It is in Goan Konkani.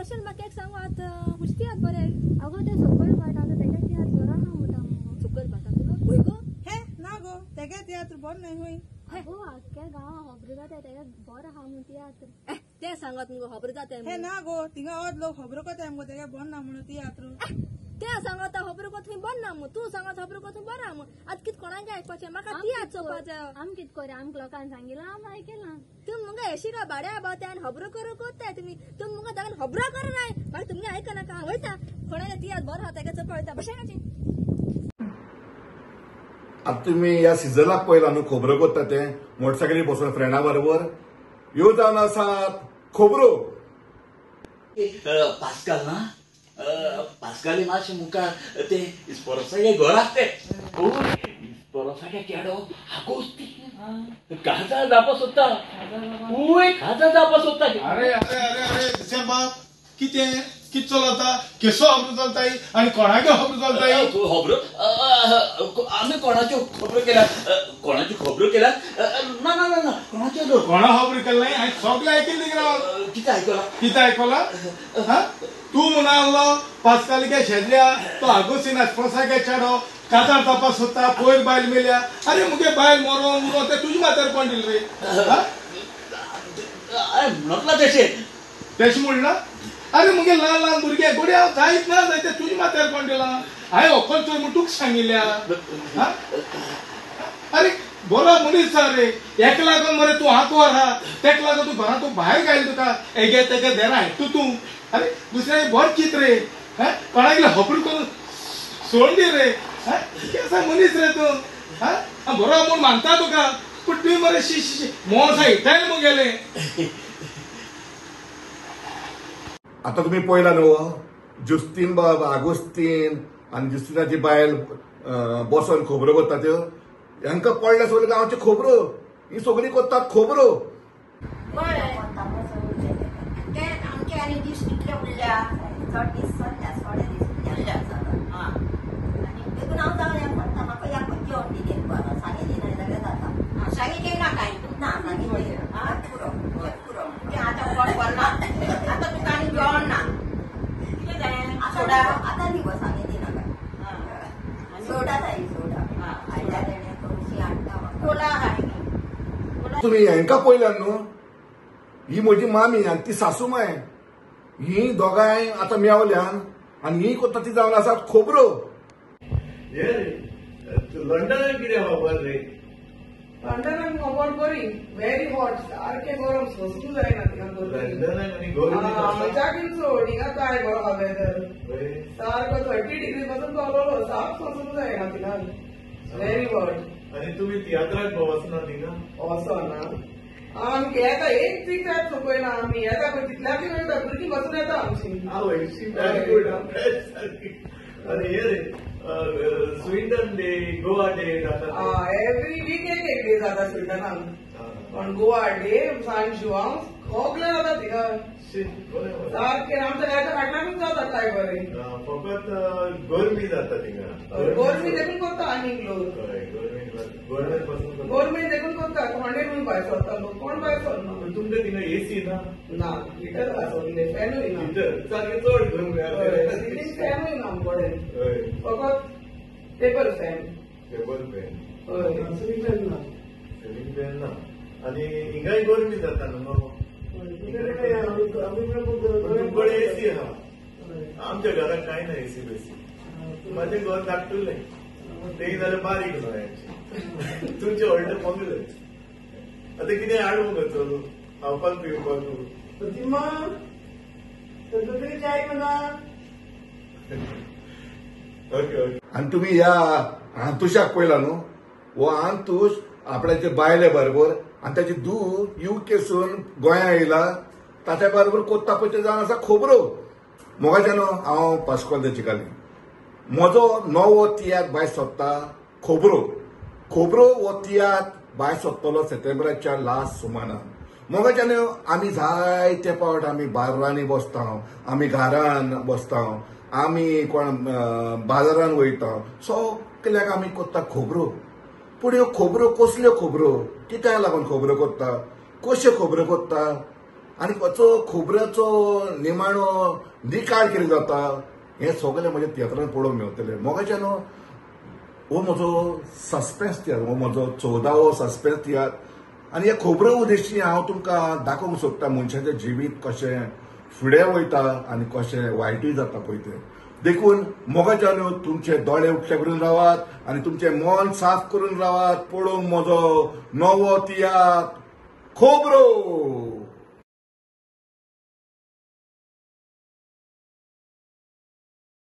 तशें म्हाका एक सांगू आतां खुशी तियात्र बरें. अगो ते सकयल बाट आतां तेगे तियात्र बरो आहा म्हणटा मुगो. सकयल बाट तुलो वय गो? हे ना गो, तेगे तियात्र बरो न्हय खंय. अगो आख्ख्या गांवां खबरो जाता तेगे बरो आहा म्हूण तियात्र. तें सांगत मुगो खबरो जाता. हे ना गो, थिंगा अर्द लोक खबरो कोताय मुगो तेगे बरो ना म्हणून तियात्र. तें सांगता खबरो को थंय बरो ना म्हूण, तूं सांगत खबरो को थंय बरो आहा म्हूण. आतां कितें कोणाक आयकपाचें? म्हाका तियात्र चोवपा जाय. आम कितें कोया, आमकां लोकांनी सांगिलां आम आयकलां. तुमी मुगो येशी काय भाड्या बावताय आनी खबरो करूं कोत्ताय तुमी. तुमी मुगो ताका खबरो करनाय, मागीर तुमगे आयकनाका. हांव वयता कोणाक तियात्र बरो आहा तेका चोवपा वयता बशें. आतां तुमी ह्या सिजनाक पळयला न्हू खबरो कोत्ता ते मोटरसायकली बसून फ्रेंडा बरोबर ह्यो जावन आसात खबरो. पास्काल ना, पास्काली मातशें मुखार ते इस्पोरोसागे घर आसते. इस्पोरोसागे चेडो आगोस्ती काजार जावपा सोदता. वय काजार जावपा सोदता. अरे अरे अरे अरे दिसेंबाब, कितें कितें चलता? केसो खबरो चलताय आनी कोणाच्यो खबरो चलताय? खबरो आमी कोणाच्यो खबरो केल्या? कोणाच्यो खबरो केल्या? ना ना ना, कोणाच्यो कोणा खबरो केल्या नाही. हांवें सगळें आयकिल्लें. कितें आयकलां? कितें आयकलां? तूं म्हणालो पास्कालिके शेजल्या तो आगोस्तीन आस्पोसागे चेडो काजार जावपा सोदता, पयर बायल मेल्या. अरे मुगे बायल मरोन उरो तें तुज्या माथ्यार कोण दिलें रे? म्हणटलां तशें तशें म्हणलां? अरे मुगे ल्हान ल्हान भुरगे गोडे हांव जायत ना जायत तें तुज्या माथ्यार कोण दिलां? हांवें व्हंकल चोय म्हूण तुका सांगिल्ल्या. अरे बरो मनीस आसा रे, हेका लागून मरे तूं आंकवार आहा, तेका लागून तूं घरांत तूं भायर घायल तुका हेगे तेगे देरा हाडटा तूं. अरे दुसऱ्या बरें चिंत रे, कोणागेले खबरो करून सोडून दी रे. केसा मनीस रे तूं? बरो म्हूण मानता तुका, पूण तुवें मरे शी शी मोसा हिटायले मुगेले. आतां तुमी पळयला न्हू जुस्तीन बाब आगोस्तीन आनी जुस्तीनाची बायल बसोन खबरो कोत्ता त्यो. हांकां पडल्या सगळ्यो गांवच्यो खबरो, ही सगळीं कोत्तात खबरो. आमचे आनी दीस कितले उरल्या? चड दीस सरल्या, थोडे दीस उरल्या. आनी देखून हांव जावं पडटा म्हाका ह्या जेवण दिलें बरो सांगी दिना जाल्यार जाता. सांगी जेवना कांय ना, सांगी पुरो पुरो. आतां पोट भरना, आतां तुका आनी जेवण ना. कितें जाय? सोडा आतां न्ही गो, सांगी दिना काय. सोडा जाय, सोडा आयल्या तेणें करुशी हाडटा कोला हाडटा. तुमी हांकां पळयल्या न्हू, ही म्हजी मामी आनी ती सासू माय, ही दोगांय आतां मेवल्यान आनी ही कोत्ता ती जावन आसात खबरो. लंडनाक कितें खबर रे? लंडनाक खबर बरी, व्हेरी हॉट, सारकें गरम, सोसूंक जायना थिंगा गरमी. लंडनाक आनी गरमी आमच्याकून चड हिंगा काय बरो वेदर, सारको 30 डिग्री पासून चललो, साप सोसूंक जायना थिंगा, व्हेरी हॉट. आनी तुमी तियात्राक वचना थिंगा? वचना आमगे येता, एक तियात्र चुकयना आमी. येता पळय तितल्याकूय मेळटा, भुरगीं बसून येता आमची. आवय व्हेरी गूड. आनी हे रे स्विंडन डे, गोवा डे जाता एवरी वीक, एक एक डे जाता स्विंडनाक. पण गोवा डे, सान जुआंव सगळे जाता थिंगा सारकें. आमच्या गायच्या फाटल्यानूच जाता काय बरें. फकत गरमी जाता थिंगा. गरमी देखून करता आनीक लोक, गरमी देखून करता. कोणें म्हणून भायर सरता लोक, कोण भायर सरना. तुमच्या थिंगा एसी ना? ना, हिटर आसा सगळे, फॅनूय ना. हिटर सारकें चड गरमी, सिलींग फॅनूय ना आमचे कडेन, फकत टेबल फॅन. टेबल फॅन, हय, सिलींग फॅन ना. सिलींग फॅन ना. आनी हिंगाय गरमी जाता न्हू? तुमकडे एसी आहा, आमच्या घरात कांय ना एसी बेसी. म्हाजें घर धाकटुलें, तें जाल्यार बारीक न्हय, तुमचें व्हडलें बंगले. आतां कितें हाडूं गो चल खावपाक पिवपाक? Okay okay. आनी तुमी ह्या आंतुशाक पळयला न्हू, हो आंतूश आपल्याचे बायले बरोबर आनी ताची धूव युके सून गोंया येयला, ताच्या बरोबर कोत्ता पळय जावन आसा खबरो. मोगाच्यानो हांव पास्कोल देचिकाली. म्हजो नवो तियात्र भायर सोदता खबरो. खबरो हो तियात्र भायर सोदतलो सप्टेंबराच्या लास्ट सुमानान. मोगाच्यानो आमी जायते पावट आमी बार्रांनी बसता, आमी घरान बसता, आमी कोण बाजारान वयता, सगल्याक आमी कोत्ता खबरो. पूण ह्यो खबरो कसल्यो खबरो, कित्याक लागून खबरो कोत्ता, कश्यो खबरो कोत्ता, आनी हाचो खोबऱ्याचो निमाणो निकाल कितें जाता हें सगळें म्हज्या तियात्रान पळोवंक मेळटलें. मोगाच्यान हो म्हजो सस्पेन्स तियात्र, हो म्हजो 14वो सस्पेन्स तियात्र आनी ह्या खोबऱ्यो उद्देशी हांव तुमकां दाखोवंक सोदता मनशाचें जिवीत कशें फुडें वयता आनी कशें वायटूय जाता पळय तें. देखून मोगाच्यान तुमचे दोळे उकते करून रावात आनी तुमचें मन साफ करून रावात पळोवंक म्हजो नवो तियात्र खोबरो.